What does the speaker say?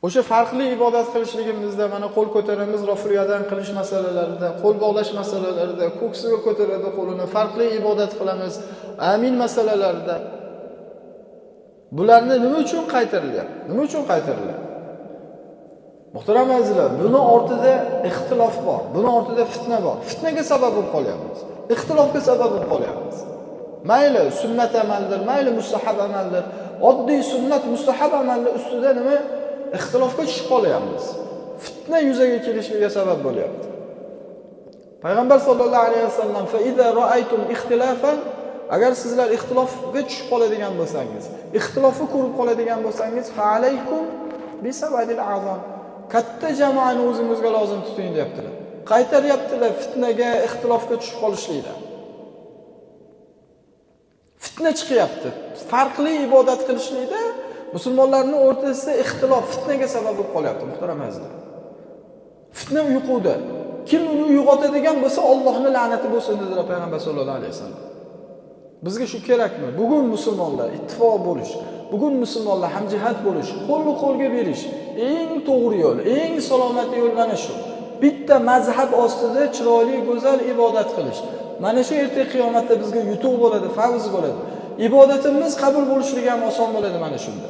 O'sha farqli ibodat qilishligimizda mana qo'l ko'taramiz, roful yadan qilish masalalarida, qo'l bog'lash masalalarida, ko'ksiga ko'taradi qo'lini, farqli ibodat qilamiz, amin masalalarida. Bularni nima uchun qaytarilyapti? Nima uchun qaytarilyapti? Muhtaram azizlar, buni ortida ixtilof bor, buni ortida fitna bor. Fitnaga sabab bo'lib qolyapmiz. Ixtilofga sabab bo'lib qolyapmiz. Mayli sunnat amaldir, mayli mustahab amaldir. Oddiy sunnat mustahab amalning ustida nima ixtilofga tushib qolyapmiz. Fitna yuzaga kelishiga sabab bo'lyapti. Payg'ambar sollallohu alayhi vasallam fa iza ra'aytum ixtilafan, agar sizlar ixtilofga tushib qoladigan bo'lsangiz, ixtilofni ko'rib qoladigan bo'lsangiz, fa alaykum bisavadil a'zam. Katta jamoani o'zingizga lozim tuting deyaptilar. Qaytaryaptilar fitnaga, ixtilofga tushib qolishlikdan. Fitna chiqyapti. Farqli ibodat qilishlikda musulmonlarning o'rtasida ixtilof fitnaga sabab bo'lib qolyapti, muhtaram azizlar. Fitna uyquda. Kim uni uyg'otadigan bo'lsa, Allohning la'nati bo'lsin dedilar payg'ambar sollallohu alayhi vasallam. Bizga shu kerakmi? Bugun musulmonlar ittifoq bo'lish, bugun musulmonlar hamjihat bo'lish, qo'lni qo'lga berish eng to'g'ri yo'l, eng salomat yo'l mana shu. Bitta mazhab ostida chiroyli, go'zal ibodat qilish. Mana shu erta qiyomatda bizga yutuq bo'ladi, favz bo'ladi. Ibodatimiz qabul bo'lishligi ham oson bo'ladi mana shunda.